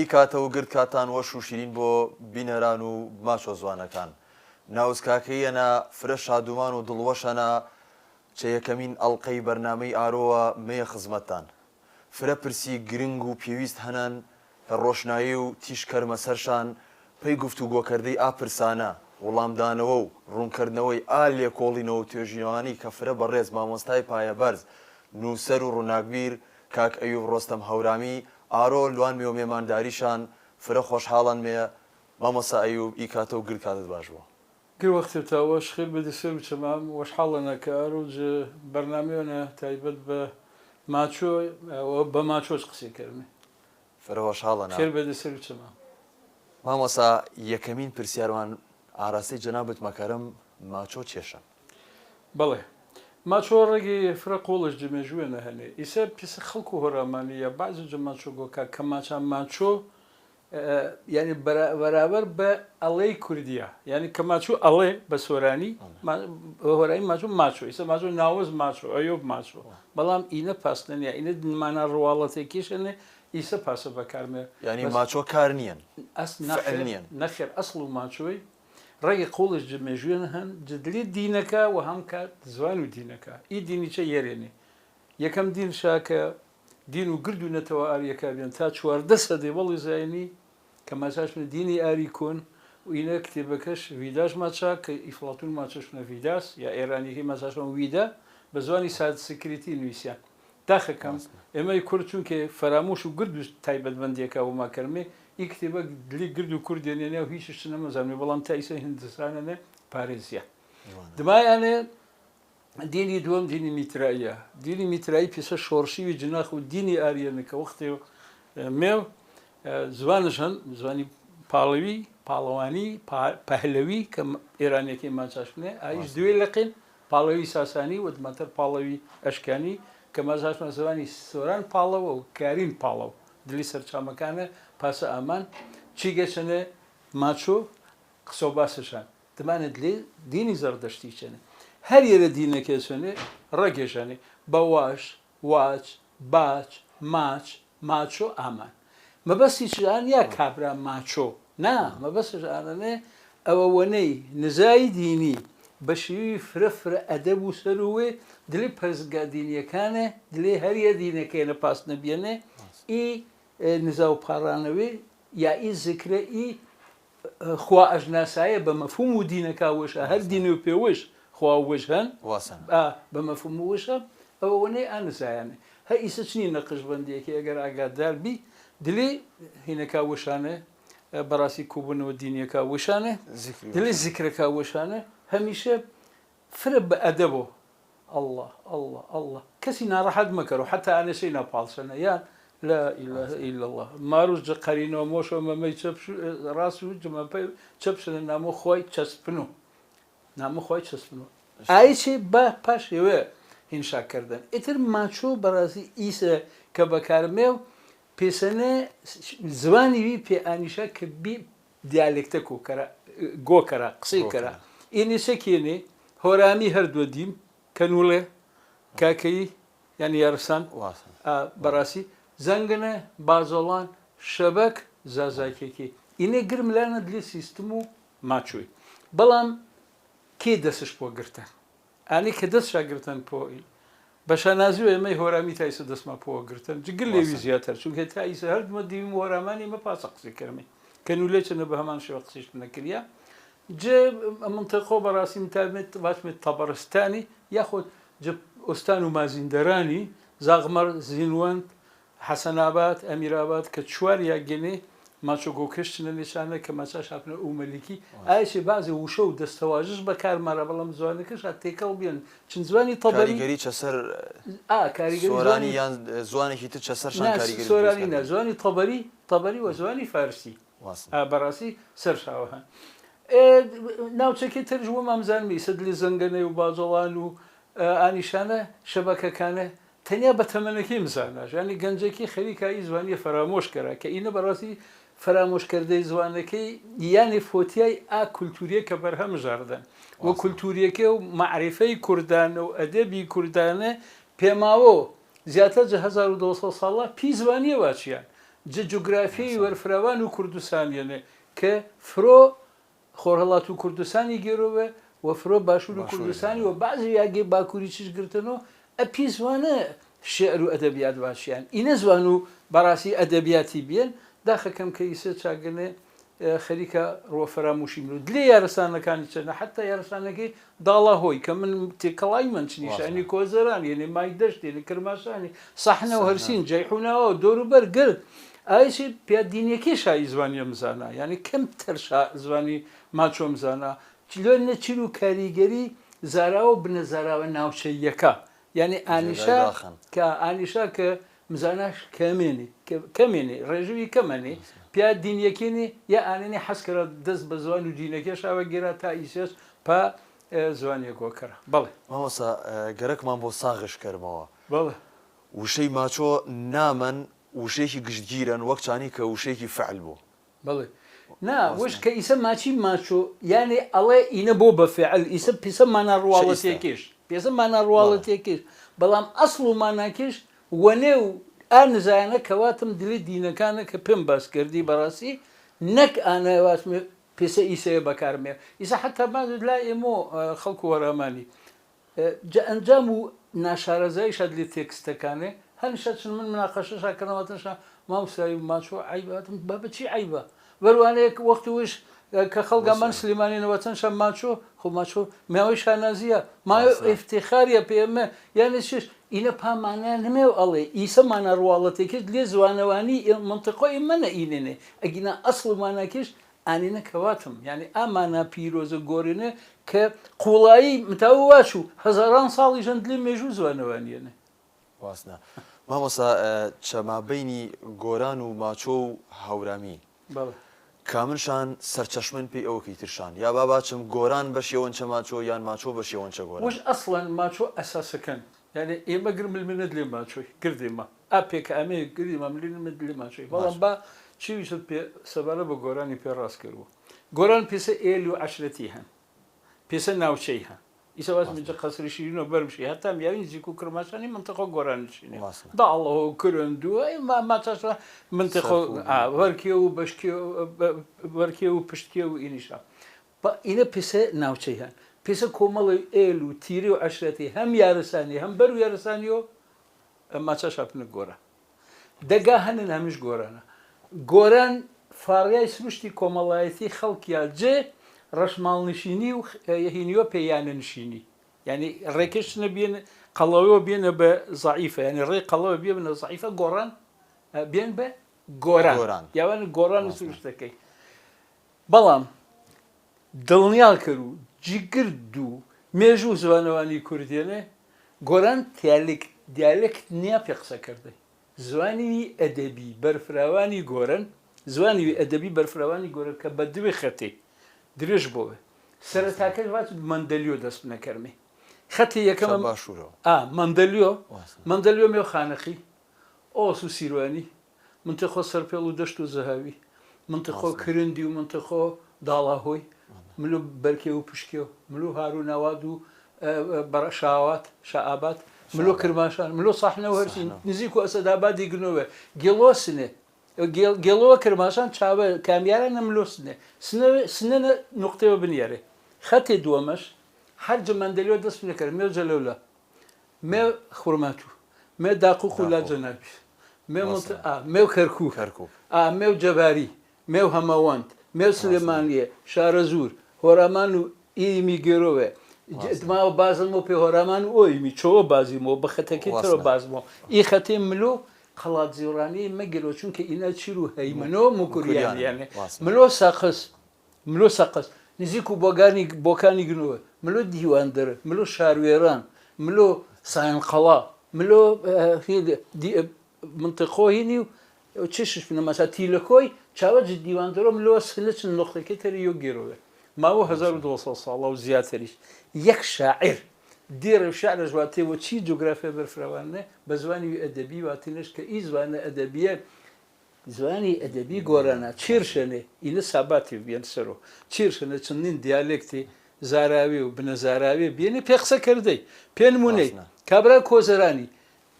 ئی کاتە و گرد کاتان وەش و شیرین بۆ بینەران و ماچۆ زوانەکان. ناوز کاکەییەنە فرە شادومان و دڵوەشەنە چە یەکەمین ئەڵقەی بەرنامەی ئارۆوە مێیە خزمەتتان. فرە پرسی گرنگ و پێویست هەنەن کە ڕۆشنایی و تیژ کەرمە سەر شان پەی گفتوگۆکەردەی ئا پرسانە، وڵامدانەوە و ڕوونکردنەوەی ئا لێکۆڵینەوە و توێژینەوانەی کە فرە بەڕێز مامۆستای پایەبەرز، نووسەر و ڕووناکبیر کاک ئەیوب ڕۆستەم هەورامی، ئارۆ لوان مێ و مێمانداریشان فرە خۆشحاڵن مێ مامۆستا ئەیوب ئی کاتە و گرد کاتت باش بۆ. گر وەختێ تا وەش خێر بێدە سەر و چەمام وەشحاڵەنە کە ئارۆ ج بەرنامەێ تایبەت بە ماچۆ و بە ماچۆچ قسەی کەرمێ. فرە وەشحاڵەنە. خێر بێدە سەر و چەمام. مامۆستا یەکەمین پرسیارمان ئاراستەی جەنابت مەکەرم ماچۆ چێشە؟ بەڵێ. ماچۆ ڕێگی فرە قووڵش ج مێژووێ نەهەنێ. ئیسە پیسە خەڵک و هۆرامانی یا بەعزێ جە ماچۆ گۆکا کە ماچا ماچۆ یانی بەرابەر بە ئەڵێی کوردیە یانی کە ماچوو ئەڵێ بە سۆرانی هۆرایی ماچوو ماچۆ ئیسە ماچۆ ناوەز ماچۆ ئەیۆب ماچۆ بەڵام ئینە پاسنە نیە ئینە مانا ڕواڵەتێکیشەنێ ئیسە پاسە بەکارمێ یانی ماچۆ کار نییەن ئەس نەخێر نییەن نەخێر ئەسڵ و ماچۆی ڕێگە قوڵش ج مێژوێن هەن جدلی دینەکە و هەم کات زوان و دینەکە ئی دینیچە یەرێنێ یەکەم دین شاکە دین و گرد و نەتەوە ئاریەکا بیان تا 14 سەدەی وەڵی زاینی کە ماچاشنە دینی ئاری کۆن و ئینە کتێبەکەش ڤیداش ماچا کە ئیفلاتون ماچەشنە ڤیداس یا ئێرانیەکەی ماچاشنە ویدا بە زوانی سادسکریتی نویسیان داخەکەم ئێمەی کورد چونکێ فەرامۆش و گرد و تایبەتمەندیەکە وما کەرمێ ئی کتێبە دلی گرد و کوردێ نێنێ و هیچ شت نەمەزانێ بەڵام تا ئیسە هندستانە پارێزیە دمایانێ دینی دووەم دینی میتراییە. دینی میترایی پیسە شۆڕشی وی جناخ و دینی ئاریەنە کە وەختێ مێو زوانش هەن زوانی پاڵەوی پاڵەوانی پەهلەوی کە ئێرانیەکەی ماچاشنێ ئایش دوێ لەقین پاڵەوی ساسانی و دماتر پاڵەوی ئەشکانی کە ماچاشنە زوانی سۆران پاڵەوە و کارین پاڵەو دلی سەرچامەکانە پاسە ئامان چی گەچەنێ ماچۆ قسە و باسشان دمانت لێ دینی زەڕدەشتی چەنێ هەر یەرە دینەکێ چەنێ ڕەگێ ژەنێ بە واش، واچ، باچ، ماچ، ماچۆ ئامان. مەبەستی چ ئان یا کابرا ماچۆ نا مەبەستش ئانەنێ ئەوە وەنەی نزای دینی بە شیوی فرە فرە ئەدەب و سەروێ دلێ پەرستگا دینیەکانێ دلێ هەر یە دینەکەێنە پاس نەبیەنێ ئی نزا و پاڕانەوێ یا ئی زکرە ئی خوا ئەژناسایە بە مەفهوم و دینەکا وشە هەر دین و پێوش خوا وش هەن بە مەفهوم وشە ئەوە وەنەی ئانزایانێ هە ئیسە چنی نەقشبەندیەکی ئەگەر ئاگادار بی دلی هینەکا وشانێ بەڕاستی کوبوونەوە دینیەکا وشانێ دلی زیکرەکا وشانێ هەمیشە فرە بە ئەدەبۆ اللە اللە اللە کەسی ناڕەحەت مەکەرۆ حەتا ئانێسەی نا پاڵسەنە یان لا اله الا اللە ماروش جە قەرینۆ مۆشۆ مەمەی چەپ ڕاس و جمەپەی چەپ شنە نامۆ خوای چەسپنو نامۆ خوای چەسپنو ئایچێ با پاش ئێوە هینشا کردن ئیتر ماچۆ بەڕاستی ئیسە کە بەکارمێ و پێسەنێ زوانی وی پێ ئانیشا کە بی دیالێکتە کۆ کەرا گۆ کەرا قسەی کەرا ئینیسە کێنێ هۆرامی هەردووە دیم کەنوڵێ کاکەیی یعنی یارسان بەڕاستی زەنگنە بازۆڵان شەبەک زازاکێکی ئینێ گرم لانە دلی سیستم و ماچوی بەڵام کێ دەسش پۆ گرتن ئانی کە دەست شاگرتن پۆ بە شانازی و ئێمەی هۆرامی تا ئیسە دەستما پۆوە گرتن جگر لێوی زیاتر چونکە تا ئیسە هەردوومە دیویم هۆرامانی مە پاسە قسەی کەرمی کە نولێ چنە بە هەمان شێوە قسەیش نەکریا ج منطقۆ بەڕاستی متابێت باشمێت تەبەرستانی یاخود ج ئوستان و مازیندەرانی زاغمەر زینوەند حەسەناباد، ئەمیراباد کە چوار یا گەنێ ماچۆ گۆکەش چنە نێچانە کە ماچاش هاپنە ئوو مەلیکی ئایچێ بازێ وشە و دەستەواژش بەکار مارا بەڵام زوانەکەش ها تێکەڵ بیەن چن زوانی تەبەری کاریگەری چە سەر ئا کاریگەری سۆرانی زوانی یان زوانێکی تر چە سەر شان نا کاریگەری دروست سۆرانی نا کردن؟ زوانی تەبەری تەبەری وە زوانی فارسی واسن. ئا بەڕاستی سەر شاوە هەن ئێ ناوچەکەی ترش وەمام زانمی ئیسە دلی زەنگەنەی و باجەڵان و ئانیشانە شەبەکەکانە تەنیا بە تەمەنەکەی مزاناش یانی گەنجەکی خەریکە ئی زوانیە فەرامۆش کەرا کە ئینە بەڕاستی فەرامۆش کردەی زوانەکەی یانی فۆتیای ئا کولتوریە کە بەرهەم ژاردەن و کولتوریەکە و مەعریفەی کوردانە و ئەدەبی کوردانە پێماوە زیاتر جە 1200 ساڵە پی زوانیە واچیان. ج جوگرافیەی وەرفراوان و کوردستانیەێ ک فرۆ خۆرهەڵات و کوردستانی گێرۆێ و فرۆ باشوور و کوردستانی و بەعزی یاگێ باکووریچش گرتن و ئەپی زوانە شێعر و ئەدەبیات واشیان ئینە زوان و بەڕاسی ئەدەبیاتی بیەن داخەکەم کە ئیسە چاگەنێ خەریکە ڕوە فەراموشی من و دلێ یارسانەکانی چەنە حەتا یارسانەکەی داڵاهۆی کە من تێکەڵای من چ نیشانی کۆزەران یەنێ مای دەشت یەنێ کرماشانی سەحنە و هەرسین جەیحوناوە و دەوروبەر گرد ئایچی پیا دینیەکەی شایی زوانی مزانا یعنی کەم تر شا زوانی ماچۆم زانا لۆ نەچیر و کاریگەری زاراوە و بنە زاراوە ناوچەییەکە یعنی ئانیشا کە ئانیشا کە مزاناش کەمێنی کەمێنی ڕێژوی کەمەنی پیا دینیەکێنی یا ئانێنی حەز کەرا دەست بە زوان و دینەکێش ئاوە گێرا تا ئیسەش پا زوانیە گۆکەرا بەڵێ. مامۆستا گەرەکمان بۆ ساغش کەرمەوە. بەڵێ. وشەی ماچۆ نامەن وشەیەکی گشتگیرەن وەک چانی کە وشەیەکی فعل بۆ. بەڵێ نا وش کە ئیسە ماچی ماچۆ یانێ ئەڵێ ئینە بۆ بە فعل ئیسە پیسە مانا ڕواڵەتێکێش پێسە مانا ڕواڵەتێکێش بەڵام ئەسڵ و ماناکێش وەنێ و ئا نزایانە کەواتم دلی دینەکانە کە پێم باس کردی بەڕاستی نەک ئانە واتمێ پێسە ئیسەیە بەکارمێ ئیسە حتا باز لای ئێمۆ خەڵک و هەرامانی جا ئەنجام و ناشارەزایی شاد لێ تێکستەکانێ هەنیشە چن من مناقەشە شا کەنە واتن شا مامۆستای ماچۆ عەیبە واتم بابە چی عەیبە بەروانەیەک وەختی وش کە خەڵگا من سلیمانی نەوەتن شا ماچۆ خۆ ماچۆ ماوەی شانازیە ماوەی ئیفتیخاریە پێمە یعنی چش ئینە پا مانا نمێ و ئەڵێ ئیسە مانا ڕواڵەتێکیش لێ زوانەوانی منطقۆی منە ئینێنێ ئەگینا ئەسڵ و ماناکیش ئانینە کەواتم یانی ئا مانا پیرۆزە گۆرێنێ کە قووڵایی متاو واچوو هەزاران ساڵی ژەند لێ مێژوو زوانەوانیەنێ. واسنە مامۆستا چە مابەینی گۆران و ماچۆ و هەورامی بەڵێ. کامنشان سەرچەشمن پێی ئەوەکی ترشان یا با باچم گۆران بەشێوەن چە ماچۆ یان ماچۆ بەشێوەن چە گۆران؟ وش ئەسڵەن ماچۆ ئەساسەکەن یانی ئێمە گر ملمنت لێ ماچۆی گردێمە ئا پێکئامێ گردیمە ملمنت لێ ماچۆی بەڵام با چی ویست پێ سەبارەت بە گۆرانی پێ ڕاست کردبوو گۆران پێسە ئێل و عەشرەتی هەن پێسە ناوچەی هەن ئیسە واز مجە قەسری شیرین و بەرمشی هەتا میاوی نزیک و کرماشانی منطقە گۆرانی شینێ داڵەوە و کرندووە ما ماچاشە منطقە وەرکێ و بەشکێ وەرکێ و پشتکێ و ئینیشا ئینە پێسە ناوچەی هەن پێسە کۆمەڵی ئێل و تیری و عەشرەتی هەم یارسانی هەم بەر و یارسانی و ماچاشا پنک گۆران دەگا هەنن هەمیش گۆرانە. گۆران فاڕیای سروشتی کۆمەڵایەتی خەڵکیا جێ ڕەشماڵنشینی و هینیۆ پێ یانەنشینی یانی ڕێکەش چنە بیەن قەڵەوە بیەنە بە زەعیفە یانی ڕێ قەڵەوە بیەنە زەعیفە گۆڕان بیەن بە گۆران یاوان گۆڕان سروشتەکەی بەڵام دڵنیاکەر و جیگرد و مێژوو زوانەوانی کوردیەێ گۆران تیالکت دیالێکت نیا پێ قسە کردەی زوانی وی ئەدەبی بەرفراوانی گۆرەن زوانی وی ئەدەبی بەرفراوانی گۆرەن کە بە دوێ خەتێ درێژ بۆێ سەرەتاکەش واچ مەندەلیۆ دەس بنەکەرمێ خەتێ یەکەمە باشوورەوە ئا مەندەلیۆ مەندەلیۆ مێو خانەقی ئۆس و سیروانی منتیقۆ سەرپێڵ و دەشت و زەهاوی، منتیقۆ کرندی و منتیقۆ داڵاهۆی، ملو بەرکێ و پشکێو، ملو هاروناواد و شاوات، شائاباد، ملو کرماشان، ملو سەحنە و هەرچی نزیک و ئەسەدئابادی گنۆوێ، گێڵۆ سنێ، گێڵۆ کرماشان چاوە کامیارانە ملو سنێ، سنە سنە نوقتەوە بنیەرێ. خەتێ دووەمەش هەرجە مەندەلیۆ دەس پێکرد مێو جەلەولا. مێ خورماتوو مێ داقوق و لا جەنابی مێ مێو کەرکوک ئا مێو جەباری مێو هەمەوەند مێو سلێمانیە شارەزوور هۆرامان و ئیمی گێرۆێ ماوە بازم و پێ هۆرامان و ئۆیمی چۆوە بازیمەوە بە خەتەکەی ترۆ بازمەوە ئی خەتێ ملۆ قەڵادزیڕانی مەگەرۆ چونکە ئینا چیر و هەیمنۆ موکریان یانێ ملۆ سەقز ملۆ سەقز، نزیک و بۆگانی بۆکانی گنۆ، ملۆ دیواندەرە، ملۆ شاروێران، ملۆ ساینقەڵا، ملۆ منطقۆ هینی و چشش بنە مەسا تیلەکۆی چاوە جد دیواندەرۆ ملۆ سنە چن نقطەکەی تەری یۆ گێرۆێ ماوە 1200 ساڵە و زیاتریش یەک شاعر دێرە و شعرش واتێ وە چی جوگرافیا بەرفراوانە بە زوانی وی ئەدەبی واتینش کە ئی زوانە ئەدەبیە زوانی ئەدەبی گۆرانە چیرشەنێ ئینە ساباتی بیەن سەرۆ چیرشەنە چەندین دیالێکتی زاراوێ و بنە زاراوێ بیەنێ پێ قسە کردەی پێ نمونەی کابرا کۆزەرانی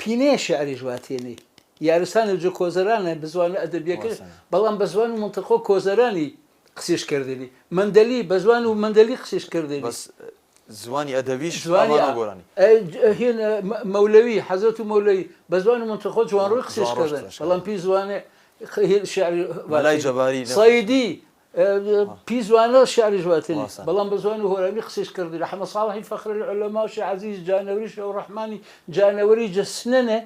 پینێ شعریش واتێنێ. یارسانە جە کۆزەرانە بە زوانە ئەدەبیەکە بەڵام بە زوان و مەنتقۆ کۆزەرانی قسیش کردنی مەندەلی بە زوان و مەندەلی قسیش کردنی. بەس زوانی ئەدەبیش زوانی ئامان و گۆرانی. هین مەولەوی حەزرەت و مەولەوی بە زوان و مەنتقۆ جوانڕۆی قسیش کردن بەڵام پی زوانێ هین شعری مەلای جەباری سەیدی پی زوانە شعریش واتنی بەڵام بە زوان و هۆرامی قسیش کردی لە حەمە ساڵحی فەخر العلەما و شێخ عەزیز جانەوری شێخ ڕەحمانی جانەوەری جە سنەنێ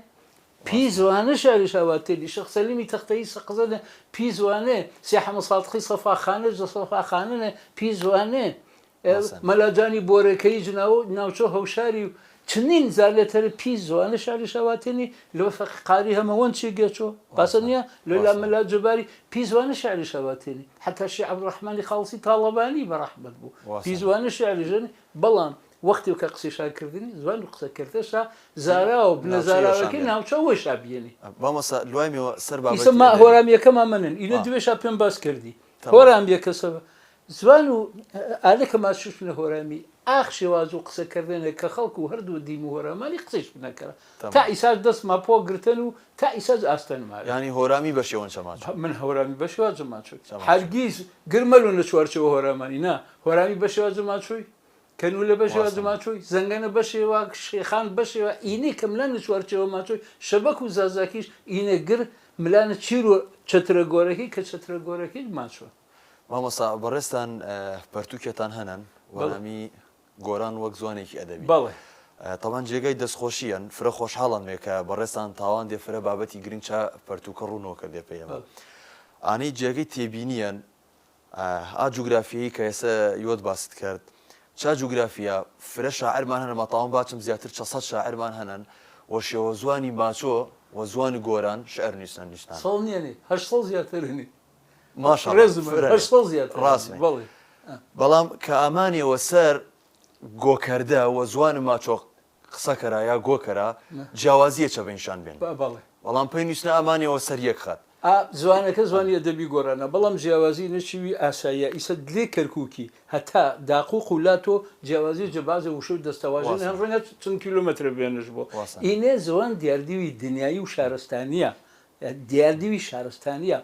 پی زوانە شعریش ئاواتنی شێخ سەلیمی تەختەیی سەقزەنێ پی زوانێ سێ حەمە سادقی سەفاخانە جە سەفاخانەنێ پی زوانێ مەلا جانی بۆرەکەیی جناو ناوچە هەوشاری و چنین زالێ تەرە پی زوانە شعریش ئاواتنی لۆ فەقی قاری هەمە وەن چی گێچۆ باسە نییە لۆ لا مەلا جەباری پی زوانە شعریش ئاواتنی حتا شێخ عەبدولڕەحمانی خاڵسی تاڵەبانی بە ڕەحمەت بوو پی زوانە شعریش بەڵام وەختی کە قسەشا کردنی زوان و قسە کردەشا زاراوە بنە زاراوەکەی ناوچە وەشا بیێنی. مامۆستا لوای مێوە سەر بابەتی ئیسە ما هۆرامیەکەما منن ئینە دوێشا پێم باس کردی هۆرامیەکە سە زوان و ئالە کە ماچوشنە هۆرامی ئاخ شێواز و قسە کردنێ کە خەڵک و هەردوو دیم و هۆرامانی قسەیش بنەکەرە تا ئیساش دەست ما پۆ گرتن و تا ئیساش ئاستەن ماوێ. یانی هۆرامی بە شێوەن چە ماچۆ؟ من هۆرامی بە شێواز ماچۆی هەرگیز گر مەلۆ نە چوارچێوە هۆرامانی نا هۆرامی بە شێواز ماچۆی کەنولە بە شێواز ماچۆی زەنگەنە بە شێوا شێخان بە شێوا ئینێ کە ملانە چوارچێوە ماچۆی شەبەک و زازاکیش ئینێ گر ملانە چیر و چەترە گۆرەکی کە چەترە گۆرەکی ماچۆن. مامۆستا بەڕێزتان پەرتوکێتان هەنن وەنامی گۆران وەک زوانێکی ئەدەبی بەڵێ. تەبان جێگای دەستخۆشیەن فرە خۆشحاڵم مێ کە بەڕێزتان تاوان دێ فرە بابەتی گرنگ چا پەرتوکە ڕوونۆ کردێ پێیەمە ئانەی جێگەی تێبینیەن ئا جوگرافیەی کە ئێسە یۆت باست کرد چا جوگرافیا فرە شاعرمان هەنە ماتاوان باچم زیاتر چە سەد شاعرمان هەنن وە شێوەزوانی ماچۆ وە زوان گۆران شعر نویسنن نویسنان. ساڵ نیە نی هەشت ساڵ زیاترنی. ماشاءاللە ڕێزم فرە هەشت ساڵ زیاتر ڕاست می بەڵێ. بەڵام کە ئامانێ وە سەر گۆکەردە وە زوان ماچۆ قسە کەرا یا گۆ کەرا جیاوازیە چە بینشان بێن بەڵێ. بەڵام پەی نویسنە ئامانێ وە سەر یەک خەت. ئا زوانەکە زوانی ئەدەبی گۆرانە بەڵام جیاوازی نەچیوی ئاساییە ئیسە دلێ کەرکوکی هەتا داقوق و لاتۆ جیاوازی جە بازێ وشە و دەستەواژەن هەن ڕەنگە چەند کیلۆمەترە بێنش بۆ ئینێ زوان دیاردیوی دنیایی و شارستانیە دیاردیوی شارستانیە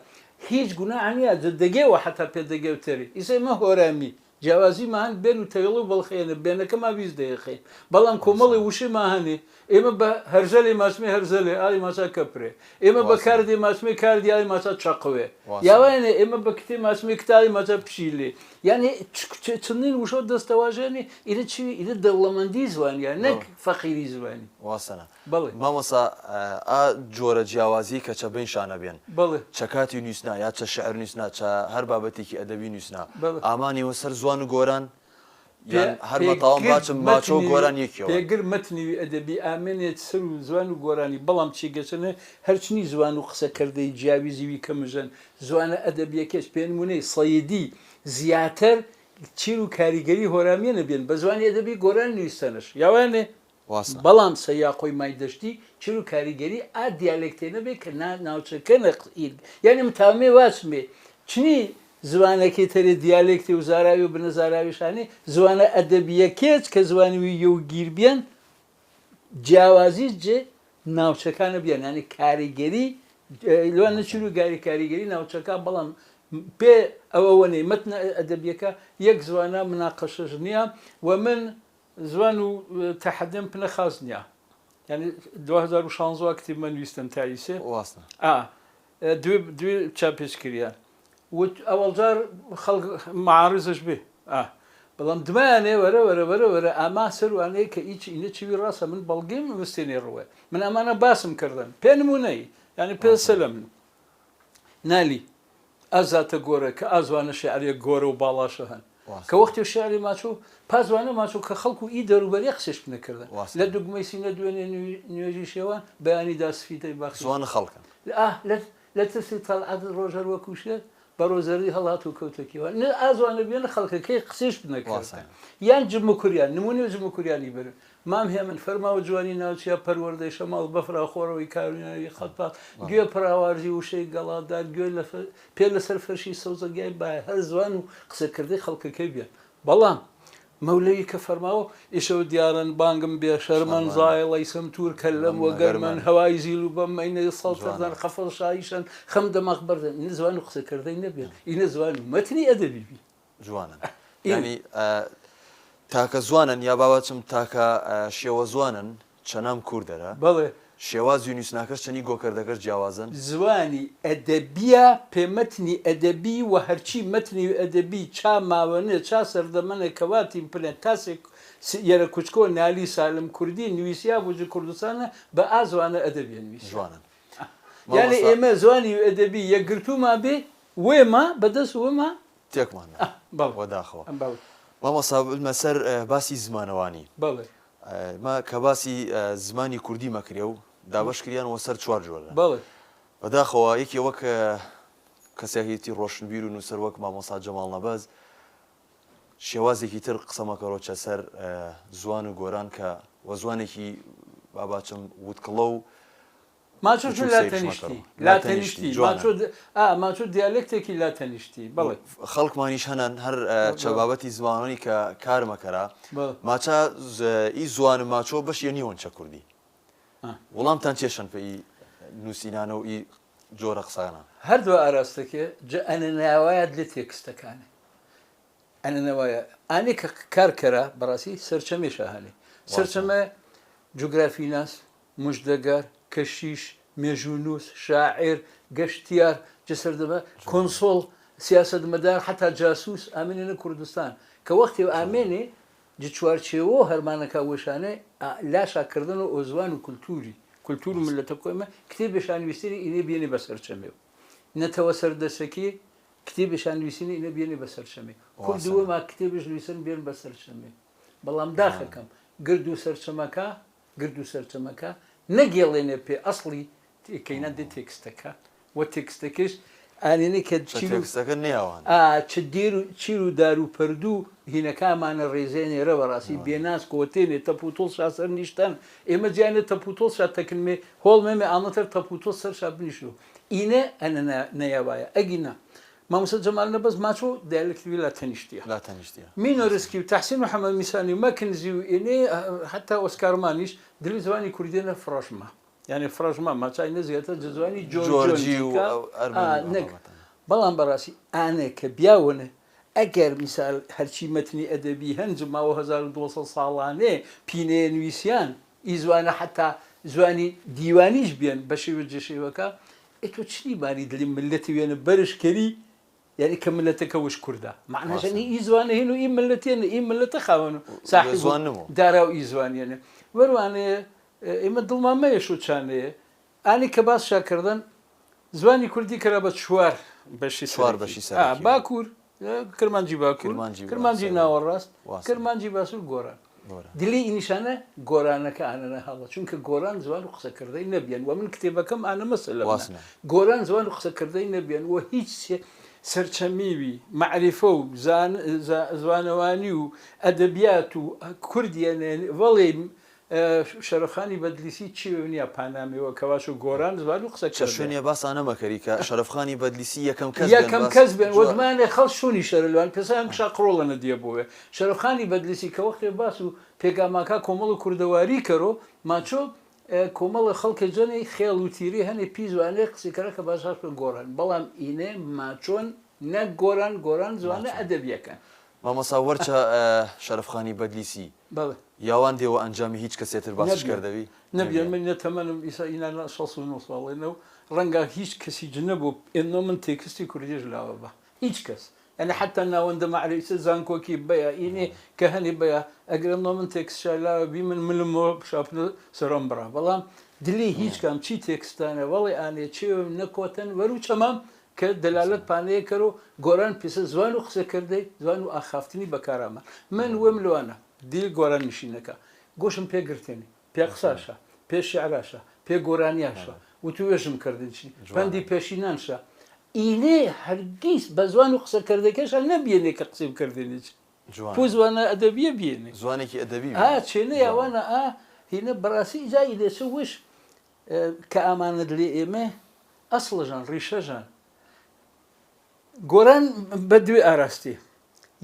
هیچ گوناع نیە جە دەگێوە حەتا پێ دەگێو تەری ئیسە ئمە هۆرامی جیاوازی ما هەن بێن و تەوێڵە و بەڵخێنە بێنەکە ما 20 دەیقەین بەڵام کۆمەڵی وشەی ما هەنێ ئێمە بە هەرزەلێ ماچمێ هەرزەلێ ئالی ماچا کەپرێ ئێمە بە کاردێ ماچمێ کاردی ئالی ماچا چەقوێ یاوایەنێ ئێمە بە کتێ ماچمێ کتالی ماچا پشیلێ یعنی چنین وشە و دەستەواژێنێ ئیرە چی ئیرە دەوڵەمەندی زوانیە نەک فەقیری زوانی واسەنە بەڵێ. مامۆستا ئا جۆرە جیاوازیەی کە چە بین شانە بێن بەڵێ. چە کاتی نویسنا یا چە شعر نویسنا چە هەر بابەتێکی ئەدەبی نویسنا بەڵێ. ئامانی وە سەر زوان و گۆران پێ یان هەر مەتاوان پێگر باچم ماچۆ و مەتنی گۆران یەکیەوە. پێگر مەتنیوی ئەدەبی ئامێنێت سەر و زوان و گۆرانی بەڵام چیگەچەنێ هەرچنی زوان و قسە کردەی جیاویزیوی کەمژەن زوانە ئەدەبیەکێچ پێ نمونەی سەیدی زیاتر چیر و کاریگەری هۆرامیەنە بێن بە زوانی ئەدەبی گۆران نویستەنش یاوانێ واسە. بەڵام سەیاقۆی مای دەشتی چر و کاریگەری ئا دیالێکتێنە بێ کە نا ناوچەکە نە یر یانی متامێ واچمێ چنی زوانەکێ تەرێ دیالێکتێ و زاراوی و بنە زاراویشانێ زوانە ئەدەبیەکێچ کە زوانی وی یەو گیر بیەن جیاوازی جێ ناوچەکانە بیەن یانی کاریگەری لوان نە چر و گاری کاریگەری ناوچەکە بەڵام پێ ئەوە وەنەی مەتنە ئەدەبیەکە یەک زوانە مناقەشەش نییە و من زوان و تەحەدم پنە خاس نیە یعنی 2016 کتیب من ویستم تا ئیسێ واستە ئا دوێ دوێ چاپێچ کریان و ئەوەڵ جار خەڵک معارزش بێ ئا بەڵام دمایانێ وەرە وەرە وەرە وەرە ئاما سەروانەیە کە هیچ ئینە چوی ڕاستە من بەڵگەیم مستێنێ ڕوێ من ئەمانە باسم کردن پێ نمونەی یعنی پێ سەلم نالی ئا زاتە گۆرە کە ئا زوانە شێعرێ گۆرە و باڵاشە هەن کە وەختێ شێعرێ ماچۆ پا زوانە ماچۆ کە خەڵک و ئی دەروبەرێ قسێش نەکردن لە دوگمەی سینە دوێنێ نوێژی شێوان بەیانی دا سفیدەی باخی زوانە خەڵکن. ئا لە لە ترسی تەڵعەت ڕۆژ هەر وەکوو شێر بە ڕۆزەردی هەڵات و کەوتە کێوان نە ئا زوانە بێنە خەڵکەکەی قسێش نەکردن یان جموکوریان نموونەی جموکوریانی برن مام هێمن فەرماوە جوانی ناوچە پەروەردەی شەماڵ بەفرا خۆرەوەی کاروناوی خەتپاڵ گوێ پڕاوارزی وشەی گەڵادار گوێ لە پێ لەسەر فەرشی سەوزەگیای بای هەر زوان و قسەکردەی خەڵکەکەی بێن بەڵام. مەولەوی کە فەرماوە، ئیشەو دیارن بانگم بێ شەرمەن زایەڵەی سەمتوور کەللەم وە گەرمەن هەوای زیل و بەم مەینەی سەڵتەردەن قەفەز شایشەن خەم دەماخ بەردەن ئینە زوان و قسە کردەی نەبێن ئینە زوان و مەتنی ئەدەبی بی. جوانن یانی تاکە زوانن یا با بچم تاکە شێوە زوانن چەنام کوردەرە. بەڵێ. شێوازی نووسناکەش چەنی گۆکەردەکەش جیاوازن. زوانی ئەدەبیە پێ مەتنی ئەدەبی و هەرچی مەتنی ئەدەبی چا ماوەنێ چا سەردەمەنێ کە واتیم پنێ تاسێ یەرە کوچکۆ نالی سالم کوردی نویسیا بوو جە کوردستانە بە ئا زوانە ئەدەبیە نویسیا. جوانن. یانێ مامۆستا. ئێمە زوانی ئەدەبی یەکگرتوومان بێ وێما بە دەس وما. تێکمان نا. بەڵێ. وەداخەوە. بەڵێ. مامۆستا بمە سەر باسی زمانەوانی. بەڵێ. مە کە باسی زمانی کوردی مەکرێ و دابەش کریان وە سەر چوار جۆرە. بەڵێ. بەداخەوە یەکێ وەک کەسایەتی ڕۆشنبیر و نووسەر وەک مامۆستا جەماڵ نەبەز شێوازێکی تر قسە مەکەرۆ چە سەر زوان و گۆران کە وە زوانێکی با باچم وتکڵە و ماچۆ چون لا تەنیشتی لا تەنیشتی ماچۆ ئا ماچۆ دیالێکتێکی لا تەنیشتی بەڵێ. خەڵکمانیش هەنن هەر چە بابەتی زمانۆنی کە کار مەکەرا ماچا ئی زوان ماچۆ بەش یە نیوەن چە کوردی وڵامتان چێ شەن پێ ئی نووسینانە و ئی جۆرە قسانە؟ هەردوو ئاراستەکێ جە ئەنەناوایەت لە تێکستەکانێ ئەنەنەوایە ئانێ کە کار کەرا بەڕاستی سەرچەمێ شاهانێ سەرچەمە جوگرافیناس مژدەگەر، کەشیش، مێژوونووس، شاعیر، گەشتیار، جە سەردەمە، کۆنسۆڵ، سیاسەتمەدار، حەتا جاسووس ئامێنێ کوردستان کە وەختێ ئامێنێ جە چوارچێوە هەرمانەکا وەشانێ لاشا کردن و ئۆزوان و کولتووری کولتوور و ملەتە کۆیمە کتێبێشا نویسێنێ ئینێ بیەنێ بە سەرچەمێ و نەتەوە سەردەسەکێ کتێبێشا نویسێنێ ئینە بیەنێ بە سەرچەمێ کورد وما کتێبش نویسن بێن بە سەرچەمێ بەڵام داخەکەم گرد و سەرچەمەکە گرد و سەرچەمەکە نەگێڵێنێ پێ ئەسڵی کەینا دێ تێکستەکە و تێکستەکەش ئانێنێ کە چ تێکستەکە نێوان ئا چ دێر و چیر و دار و پەردوو هینەکامانە ڕێزێنێ رە بەڕاستی بێناز کۆتێنێ تەپ و تۆڵ شا سەر نیشتەن ئێمە جیانێ تەپ و تۆڵ شا تەکنمێ هۆڵ مێمێ ئانەتەر تەپ و تۆڵ سەر شا بنیشن و ئینە ئەنە نەیاوایە ئەگینا مامۆستا جەمال نەبەز ماچۆ دیالێکتی وی لا تەنیشتیە. لا تەنیشتیە. مینۆرسکی و تەحسین و حەمە میسانی و مەکنزی و ئینێ حەتا ئۆسکار مانیش دلی زوانی کوردیە فڕەش ما یانی فڕەش ما ماچای نە زیاتر جە زوانی جۆرجی و جۆرجیکا ئەرمەنی ئا و نەک ئەمە. بەڵام بەڕاستی ئانێ کە بیاونێ ئەگەر میسال هەرچی مەتنی ئەدەبی هەن جە ماوە 1200 ساڵانێ پینەیە نویسیان ئی زوانە حەتا زوانی دیوانیش بیەن بە شێوە جە شێوەکە ئێ تۆ چنی بانی دلی ملەتی وێنە بەرش کەری یانی کە ملەتەکە وش کوردە مەعناش ڕاستە. ئی ئی زوانە هین و ئی ملەتێنە ئی ملەتە خاوەن و وە ساحب و زوان نمۆ. دارا و ئی زوانیەنە وەروانێ ئێمە دڵمان مەیەشۆ چانەیە ئانی کە باس شا کردن زوانی کوردی کرا بە چوار بەشی چوار سەرەکی بەشی ئا سەرەکی. باکوور کرمانجی باکوور کرمانجی کرمانجی واسە. ناوەڕاست واسە. کرمانجی باسوور گۆران گۆران. دلی ئی نیشانە گۆرانەکە ئانەنە هەڵە چونکە گۆران زوان و قسەکردەی نەبیەن وە من کتێبەکەم ئانە مەسەلەمنە واسنە. گۆران زوان و قسەکردەی نەبیەن وە هیچ سەرچەمیوی مەعریفە و زان زوانەوانی و ئەدەبیات و کوردیەنێ وەڵی شەرەفخانی بەدلیسی چی ونیا پانامێوە کەواش و گۆران زوان و قسە چە کردێ. شوێنێ باس ئانە مەکەری کە شەرەفخانی بەدلیسی یەکەم کەس بێن یەکەم باس کەس بێن جوان. وەدمانێ خەڵ شوونی شەرلوان پێسا هەم کشا قڕۆڵە نەدیە بۆێ شەرەفخانی بەدلیسی کە وەختێ باس و پێگاماکا کۆمەڵ و کوردەواری کەرۆ ماچۆ کۆمەڵە خەڵکێ جەنێ خێڵ و تیری هەنێ پیز وانێ قسەکەرە کە باس هاش گۆران بەڵام ئینێ ماچۆن نەک گۆران گۆران زوانە ماچۆن. ئەدەبیەکەن. مامۆستا وەرچە شەرەفخانی بەدلیسی بەڵێ. یاوان دێ وە ئەنجامی هیچ کەسێ تر باسش نەبیە کردەوی؟ نەبیە نەبیە. من نە تەمەنم ئیسا ئینا 69 ساڵێنە و ڕەنگە هیچ کەسی ج نەبوو ئێنۆ من تێکستی کوردیش لاوە بە هیچ کەس یعنی حتی ناوەندە مەعریفە زانکۆکی بەیە ئینێ کە هەنێ بەیە ئەگەر ئەمنۆ من تێکستشا لاوە بی من ملمەوە شاپنە سەرۆم بڕا بەڵام دلی هیچ کام چی تێکستانە وەڵێ ئانێ چێوم نەکۆتەن وەرو چەمام کە دەلالەت پانەیە کەرۆ گۆران پیسە زوان و قسە کردەی زوان و ئاخافتنی بەکارامە من وێم لوانە دیل گۆران نشینەکە گۆشم پێ گرتێنێ پێ قساشە پێ شعراشە پێ گۆرانیاشە وتوێژم کردن چی پەندی پێشینانشە ئینێ هەرگیز بە زوان و قسە کردەکەشە نەبیێنێ کە قسەی بکردێنێ چی پو زوانە ئەدەبیە بیێنێ زوانێکی ئەدەبی ئا چێنێ یاوانە ئا هینە بەڕاستی ئیجا ئیدێچە وش کە ئامانەت لێ ئێمە ئەسڵژان ڕیشەژان گۆران بە دوێ ئاراستی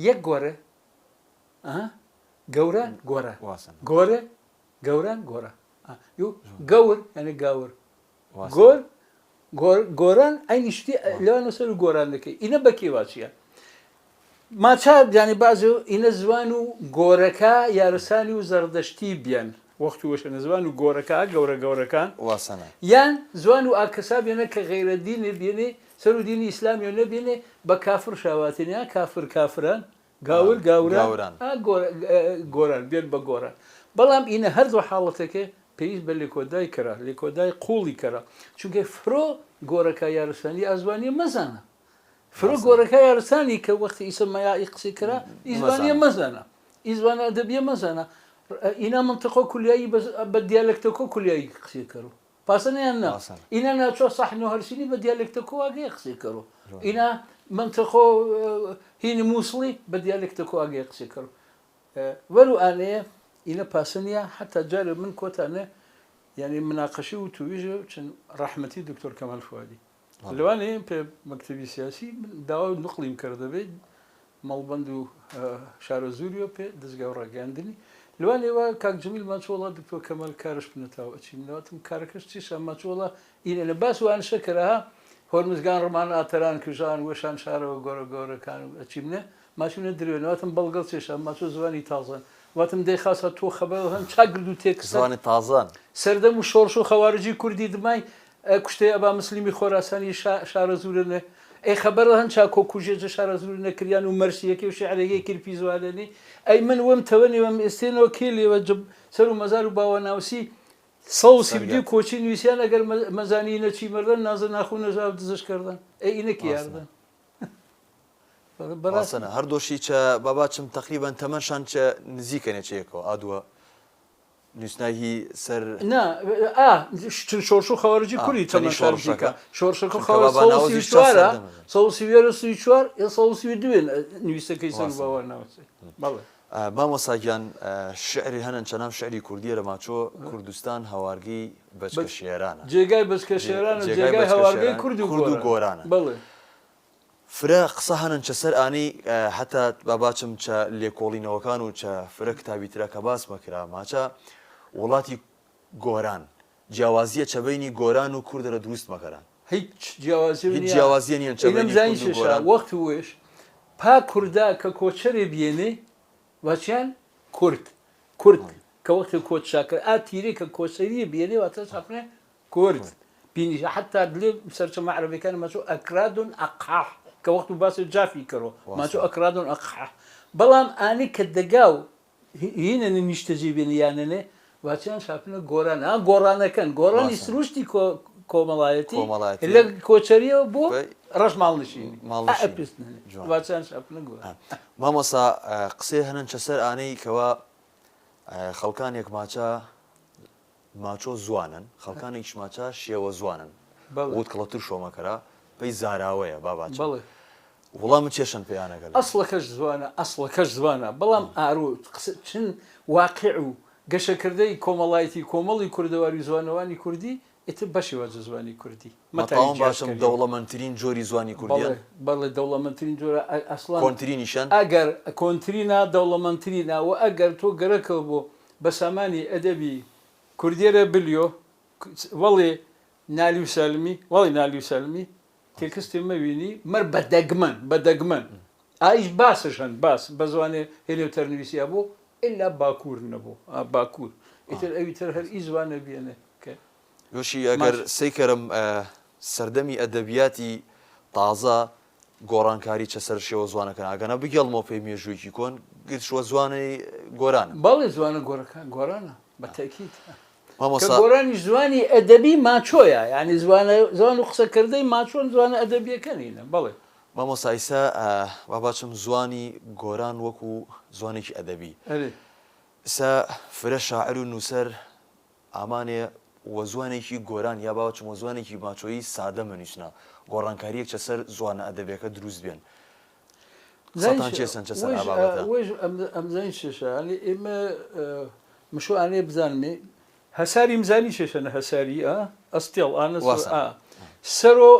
یەک گۆرە. گەوران گۆران. واسن. گۆرێ گەوران گۆران. ئا یو گەور یانی گاور. واسن. گۆر گۆر گۆران عەینی شتی لەوانە سەر و گۆران دەکەی. ئینە بە کێ واچیە؟ ماچا یانی بازێ ئینە زوان و گۆرەکا یارسانی و زەڕدەشتی بیەن وەخت و وەشەنە زوان و گۆرەکا گەورە گەورەکان واسەنە. یان زوان و ئاکەسا بیەنە کە غەیرە دینێ بیەنێ سەر و دینی ئیسلامیۆ نەبینێ بە کافر شاواتێنێ ها کافر کافران گاور گاوران گاوران. ها گۆران بێن بە گۆران بەڵام ئینە هەردوو حاڵەتەکێ پێویست بە لێکۆدای کەرا لێکۆدای قوڵی کەرا چونکە فرۆ گۆرەکا یارسانی ئازوانیە مەزانە فرۆ گۆرەکا یارسانی کە وەختی ئیسە مەیا ئی قسەی کەرا ئی زوانیە مەزانە ئی زوانە ئەدەبیە مەزانە ئینا منطقۆ کولیایی بە دیالەکتەکۆ کولیایی قسەی کەرو پاسەنە یان نا ئینا ناچۆ سەحن و هەرسینی بە دیالێکتەکۆ ئاگەیە قسەی کەرو ئینا منطقۆ هینی موسڵی بە دیالێکتەکۆ ئاگەیە قسەی کەرو وەرو ئانەیە ئینە پاسەنیە حتا جارێ من کۆتانە یعنی مناقەشی و تویژ چن ڕەحمەتی دکتۆر کەمال فوادی لەوانەیە پێ مەکتەبی سیاسی من داوا نقلیم کردەبێت مەڵبەند و شارەزووریەوە پێ دەزگای ڕاگەیاندنی لەوانەیە وا کاک جەمیل ماچۆڵا دکتۆر کەمال کارش بنەتاوە ئەچیم نەواتم کارەکەش چیشە ماچۆڵا ئینە لە باس وان شەکرە هۆرمزگان ڕمان ئاتەران کوژان وەشان شارەوە گۆرە گۆرەکان و ئەچیمنە ماچونە دروێن واتم بەڵگەڵ چێشە ماچۆ زوانی تازەن واتم دەی خاسە تۆ خەبەر هەن چاگرد و تێکسە زوانی تازەن. سەردەم و شۆڕش و خەوارجی کوردی دمای کوشتەی ئەبا مسلیمی خۆراسانی شارەزوورنێ ئەی خەبەر هەن چا کۆ کوژێ جە شارەزوورنێ کریان و مەرسیەکەی و شعرەگەی کرپی زوالەنی ئەی من وەم تەوەنی وەم ئێستێنەوە کێ لێوە جب سەر و مەزار و باوە ناوسی 132 کۆچی نویسیان ئەگەر مەزانی نەچی مردن نازە ناخو نەژاو دزش کردن ئەی ئینە کی یاردن بەڕاست واسەنە هەر دۆشی چە بابا چم تەقریبەن تەمەنشان چە نزیکەنێ چە یەکەوە ئادوە نووسنای هی سەر. نا ئا چن شۆڕش و خەوارجی کوری چەنی تەمەن شارجیکە شۆڕشەکە شۆڕشەکە چونکە خەوار بابا سەد و سی و ناوەزیش چە چوارە سەردەمە 131 و 34 یا 132 نویسەکەی سەر واسە باوە ناوەسێ بەڵێ. مامۆستا گیان شعری هەنن چەنام شعری کوردیە لە ماچۆ کوردستان هەوارگەی بەچکە شێرانە جێگای بەچکە شێرانە جێگای جێگای بەچکە هەوارگەی شێران کورد و کورد و گۆرانە گۆرانە بەڵێ. فرە قسە هەنن چە سەر ئانەی حەتا با باچم چە لێکۆڵینەوەکان و چە فرە کتابی ترا کە باس مەکرا ماچە وڵاتی گۆران جیاوازیە چە بەینی گۆران و کوردە لە دروست مەکەران. هیچ جیاوازیە هیچ نیە جیاوازیە نیەن چە ئینەم بەینی زانی کورد و چێشا گۆران. وەخت وێش پا کوردا کە کۆچەرێ بیێنێ واچیان کورد کورد کە وەختێ کۆچ شاکرد ئا تیرێ کە کۆچەریە بیێنێ واتە چاپنێ کورد بینی حتا دلێ سەرچەمە عەرەبیەکان ماچۆ ئەکرادون ئەقحاح کە وەخت و باسی جافی کەرۆ ماچۆ ئەکرادون ئەقحاح بەڵام ئانی کە دەگاو هینە نیشتەجێ بێنە یانەنێ واچیان شاپنە گۆران ها گۆڕانەکەن گۆڕانی سروشتی کۆمەڵایەتی لە کۆچەریەوە بۆ ڕەش ماڵنشینی واچیان شاپنە گۆران. مامۆستا قسەی هەنن چە سەر ئانەی کەوا خەڵکانێک ماچە ماچۆ زوانن خەڵکانێکیش ماچە شێوە زوانن بەڵێ. وت کڵەتر شۆمەکەرا پەی زاراوەیە با باچم بەڵێ. وڵامت چێشن پێیانەگە لە. ئەسڵەکەش زوانە ئەسڵەکەش زوانە بەڵام ئارۆ قسە چن واقع و گەشەکردەی کۆمەڵایتی کۆمەڵی کوردەواری و زوانەوانی کوردی ئیتر بەشی واجە زوانی کوردی مەتاوی مەتاوم جیاش باشم کەریەو. دەوڵەمەندترین جۆری زوانی کوردیەن؟ بەڵێ بەڵێ دەوڵەمەندترین جۆرە ئەسڵەن کۆنترینیشەن؟ ئەگەر کۆنترینە دەوڵەمەندترینە وە ئەگەر تۆ گەرەکەو بۆ بە سامانی ئەدەبی کوردیەرە بلیۆ وەڵێ نالی و سالمی وەڵی نالی و سالمی تێکستێ مەوینی مەر بە دەگمەن بە دەگمەن ئایش باسش هەن باس بە زوانێ هێنێ و تەرنویسیا بۆ ئیلا باکوور نەبۆ ئا باکوور ئیتر ئەوی تر هەر ئی زوانە بیەنێ کە یۆشی ئەگەر ماش سەیکەرم سەردەمی ئەدەبیاتی تازە گۆڕانکاری چە سەر شێوە زوانەکان ئەگەنا بگێڵمەوە پێی مێژوویەکی کۆن گرت شوە زوانەی گۆرانە. بەڵێ زوانە گۆرەکان گۆرانە بە تەئکید کە مامۆستا. گۆرانیش زوانی ئەدەبی ماچۆیە یانی زوانە زوان و قسە کردەی ماچۆن زوانە ئەدەبیەکە نینە بەڵێ. مامۆستا ئیسا با باچم زوانی گۆران وەکو زوانێکی ئەدەبی ئەرێ. ئیسا فرە شاعر و نووسەر ئامانێ وە زوانێکی گۆران یا باوەچم وە زوانێکی ماچۆیی سادە مەنویسنا گۆڕانکاریەک چە سەر زوانە ئەدەبیەکە دروست بێن قسەتان چێسن چە سەر ئا بابەتە؟ وەیش ئەم زانی چێشە یانی ئیمە مشۆ ئانێ بزانمێ هەساری مزانی چێشە نە هەساری ئا ئەستێڵ ئانە واسە ئا سەرۆ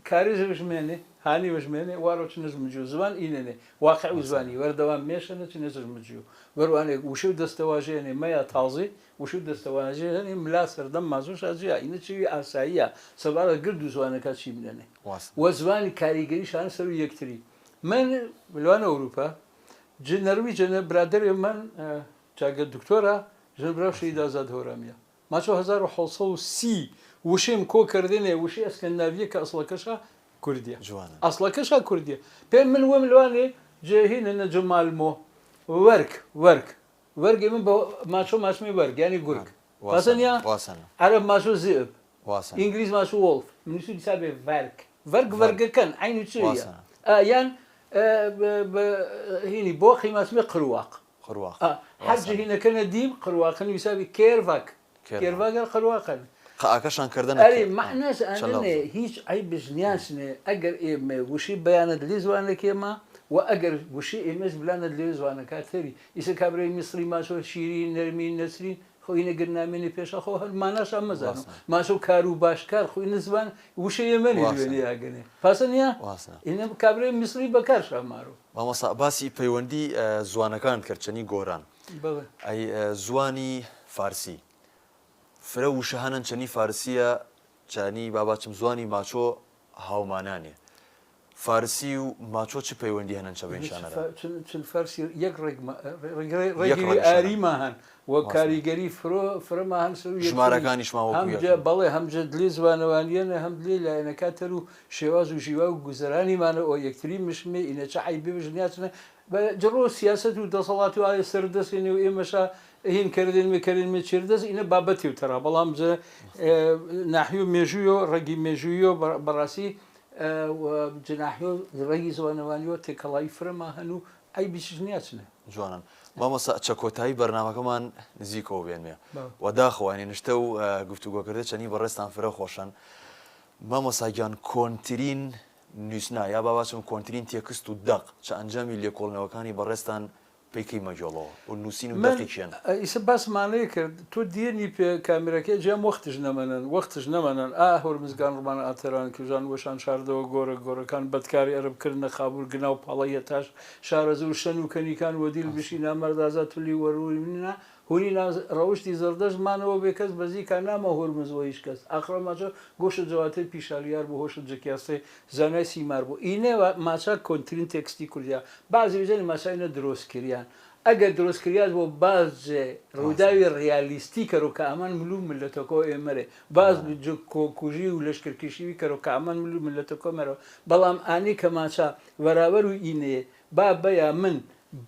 کارێز ژمێنێ. هانی وژمێنێ وارۆ چ نزم جو زوان ئینەنێ واقع و زوانی وەردەوام مێشەنە چ نزم جو وەروانێک وشە و دەستەواژەیەنێ مەیا تازێ وشە و دەستەواژەیەنێ ملا سەردەم مازۆشا جیا ئینە چوی ئاساییە سەبارەت گرد و زوانەکە چی بنەنێ وە زوانی کاریگەریشانە سەر و یەکتری من لوان ئەوروپا ج نەرویجەنە برادەرێ من جاگە دکتۆرە ژن براو شەهید ئازاد هەورامیە ماچۆ 1730 وشەیم کۆ کردنێ وشەی ئەسکەندناڤیە کە ئەسڵەکەشا کوردیە جوانە. ئەسڵەکەشا کوردیە پێ من وم لوانێ ج هینە ج مالمۆ وەرک وەرک وەرگ من بە ماچۆ ماچمێ وەرگ یانی گورگ واسە واسەنە نیە واسەنە. عەرەب ماچۆ ذئب واسەنە. ئینگلیز ماچۆ وۆڵف منیسو دیسا بێ ڤەرگ ڤەرگ ڤەرگ ڤەرگەکەن عەین و چ یە واسەنە. ئا یان بە هینی بۆقی ماچمێ قرواق قرواق ئا هەر واسەنە. جهینەکەنە دیم قرواقن ویسابی کێرڤاک کێرڤاک. کێرڤاگەر قرواقن قاکەشان کردنە ئەرێ کێ ئا مەعناس چە ئانەنێ لەفزە. هیچ عەیبش نیاسنێ ئەگەر ئێمە وشەی بەیانەت لێ زوانەکێما و ئەگەر وشەی ئێمەش بلانەت لێ زوانەکا تەری ئیسە کابرای میسری ماچۆ شیرین نەرمین نەسرین خۆ ئینە گر نامێنێ پێشا خۆ هەر ماناشا مەزانم واسنە. ماچۆ کار و باشکار خۆ ئینە زوان وشەی ئێمەنێ واسنە. دوێنێ یاگەنێ پاسە نیە واسنە. ئینە کابرای میسری بەکار شامارۆ. مامۆستا باسی پەیوەندی زوانەکانت کرد چەنی گۆران بەڵێ. ئەی زوانی فارسی فرە وشە هەنن چەنی فارسیە چەنی باباچم زوانی ماچۆ هاومانانێ فارسی و ماچۆ چ پەیوەندی هەنن چە بین شانەرە؟ چن فارسی یەک ڕێگ یەک ڕێگری ڕەگشانە ئاریما هەن و واسنە. کاریگەری فرۆ فرەما هەن سەر و یەکتری ژمارەکانیشمان وەکو هەم جە یەکن. بەڵێ هەم جە دلێ زوانەوانیەنە هەم دلێ لایەنەکاتەر و شێواز و ژیوا و گوزەرانیمانە ئۆ یەکتری مشمێ ئینە چ عەیبێ بژ نیاچنە بە جڕۆ سیاسەت و دەسەڵات و ئاێ سەردەسێنێ و ئێمەشا هین کردن مێ کردن مێ چێردەس ئینە بابەتی و تەرا بەڵام جە ناحیە و مێژوویۆ ڕەگی مێژوویۆ بەڕاستی و جناحیۆ ڕەگی زوانەوانیۆ تێکەڵایی فرەما هەن و عەیبیشش نیاچنە. جوانن مامۆستا چە کۆتایی بەرنامەکەمان نزیکەوە بێنمێ بەڵێ. وە داخەوە یانی نشتە و گفتوگۆکردە چەنی بەڕێزتان فرە خۆشن مامۆستا گیان کۆنترین نویسنا یا با باچم کۆنترین تێکست و دەق چە ئەنجامی لێکۆڵینەوەکانی بەڕێزتان پەی کەی مەگێڵەوە و نووسین و من دەقی کێن؟ ئیسە باسمانەێ کرد تو دیەنی پێ کامیرەکەێ جێم وەختش نەمەنن وەختش نەمەنن ئا هورمزگان ڕمان ئاتەران کژان وەشان شاردەوە گۆرە گۆرەکان بەدکاری ئەرب کردنە خابور گناو پاڵە یەتاش شارەزوور شەن و کەنیکان وەدیل بشی نامەرد ئازا تولی وەرورینا هونی ناز ڕەوشتی زەردەشت مانەوە بێ کەس بەزیکا نامە هورمز وە هیچ کەس ئاخرە ماچە گۆشە جەواتر پیشالیار بوو هۆشە جکیاسێ زانای سیمار بوو ئینێ ماچە کۆنترین تێکستی کوردیا بەعزی وجەنی ماچە ئینە درۆست کریان ئەگەر درۆست کریاس بۆ بازێ ڕووداوی ڕیالیستی کەرو کە ئامان ملو ملەتەکۆ ئێمەرێ باز کۆکوژی و لەشکرکیشیوی کەرو کە ئامان ملو ملەتەکۆ مەرەوە بەڵام ئانی کە ماچە وەراوەر و ئینێ با بەیا من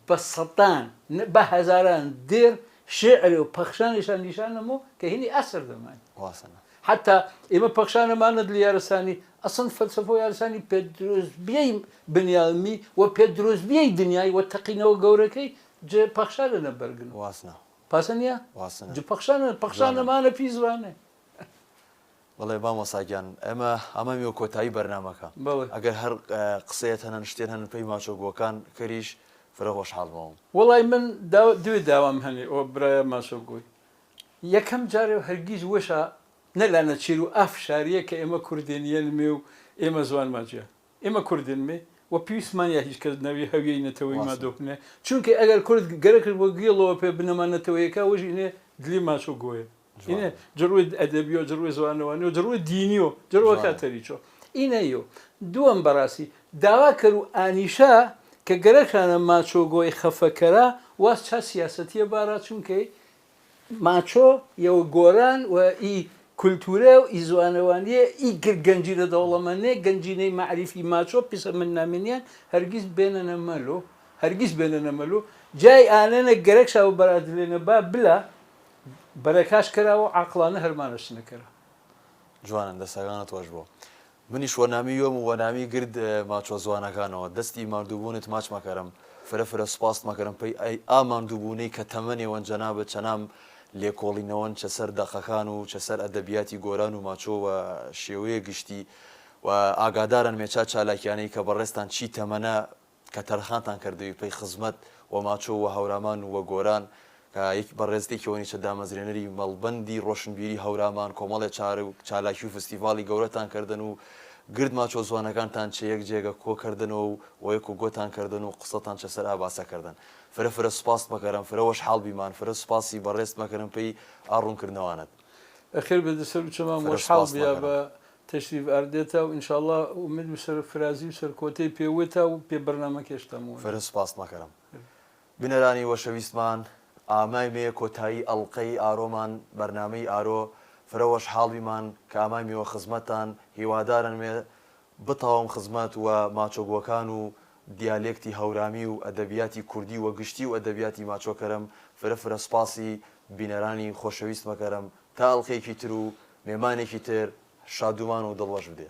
بە سەدان نە بە هەزاران دێر شێعرێ و پەخشانیشان نیشانەمۆ کە هینی ئا سەردەمانی. واسەنە. حەتا ئێمە پەخشانەمانت لە یارسانی ئەسڵەن فەلسەفە و یارسانی پێ دروستبیەی بنیالمی و پێ دروستبیەی دنیای و تەقینەوە گەورەکەی ج پەخشانە نە بەرگن. واسنە. پاسە نیە؟ واسنە. ج پەخشانە جوانە. پەخشانەمانە پی زوانێ. بەڵێ مامۆستا گیان ئێمە ئامامیەوە کۆتایی بەرنامەکە بەڵێ. ئەگەر هەر قسەیەت هەنن شتێن هەنن پەی ماچۆ گۆکان کەریش فرە خۆشحاڵ بەوم. وەڵای من داوا دوێ داوام هەنێ ئۆ برایا ماچۆ گۆی یەکەم جارێ و هەرگیز وەشا نەلانە چیر و ئا فشاریە کە ئێمە کوردێن یەنمێ و ئێمە زوانما جیا ئێمە کوردنمێ و پێویستمان یا هیچ کەس نەوی هەویەی نەتەوەیما واسنە. دۆپنێ چونکە ئەگەر کورد گەرەکرد بۆ گیڵەوە پێ بنەما نەتەوەیەکا وەژینێ دلی ماچۆ گۆیە ئینە جوانە. جڕوێ ئەدەبیۆ جڕوێ زوانەوانیۆ جڕوێ دینیۆ جڕوەکا جوانە. تەریچۆ ئینە یۆ دووەم بەڕاستی داوا کەر و ئانیشا کە گەرەکانە ماچۆ گۆی خەفەکەرا واز چا سیاسەتیە بارا چونکەی ماچۆ یە و گۆران و ئی کولتورە و ئی زوانەوانیە ئی گر گەنجینە دەوڵەمەنێ گەنجینەی مەعریفی ماچۆ پیسە من نامێنیان هەرگیز بێنەنە مەلۆ هەرگیز بێنەنە مەلۆ جای ئانەنە گەرەک شا و بەرادلێنە با بلا بەرەکاش کەرا و عاقڵانە هەرمانەش نەکەرا. جوانن دەسەکانت خۆش بۆ. منیش وەنامی یۆم و وەنامی گرد ماچۆ زوانەکانەوە دەستی ماندووبوونت ماچ مەکەرم فرە فرە سوپاست مەکەرم پەی ئەی ئا ماندووبوونەی کە تەمەنێوەن جەنابت چەنام لێکۆڵینەوەن چە سەر دەقەکان و چە سەر ئەدەبیاتی گۆران و ماچۆ وە شێوەیە گشتی و ئاگادارن مێچا چالاکیانەی کە بەڕێزتان چی تەمەنە کە تەرخانتان کردوی پەی خزمەت وە ماچۆ وە هەورامان و وە گۆران کە یەک بەڕێزت یەکێوەنی چە دامەزرێنەری مەڵبەندی ڕۆشنبیری هەورامان کۆمەڵێ چالاکی و فستیڤاڵی گەورەتان کردن و گرد ماچۆ زوانەکانتان چە یەک جێگە کۆ کردنەوە و وە یەک و گۆتان کردن و قسەتان چە سەر ئا باسە کردن. فرە فرە سوپاست مەکەرم فرە وەشحاڵ بیمان فرە سوپاسی بەڕێزت مەکەرم پەی ئا ڕوونکردنەوانەت. ئەخێر بێ دە سەر و چەمان فرە وەشحاڵ سوپاست بیا مەکەرم. بە تەشریف ئاردێتا و ئینشاڵڵا ئومید و سەرفرازی و سەرکۆتەی پێ وێتا و پێ بەرنامەکێشتام وەنە. فرە سوپاست مەکەرم. بینەرانی وەشەویستمان ئامایمێ کۆتایی ئەڵقەی ئارۆمان بەرنامەی ئارۆ فرە وەشحاڵ بیمان کە ئامایمێوە خزمەتتان هیوادارنمێ بتاوم خزمەت وە ماچۆگوەکان و دیالێکتی هەورامی و ئەدەبیاتی کوردی وە گشتی و ئەدەبیاتی ماچۆ کەرم فرە فرە سوپاسی بینەرانی خۆشەویست مەکەرم تا ئەڵقەیەکی تر و مێمانێکی تر شادومان و دڵوەش بدێ.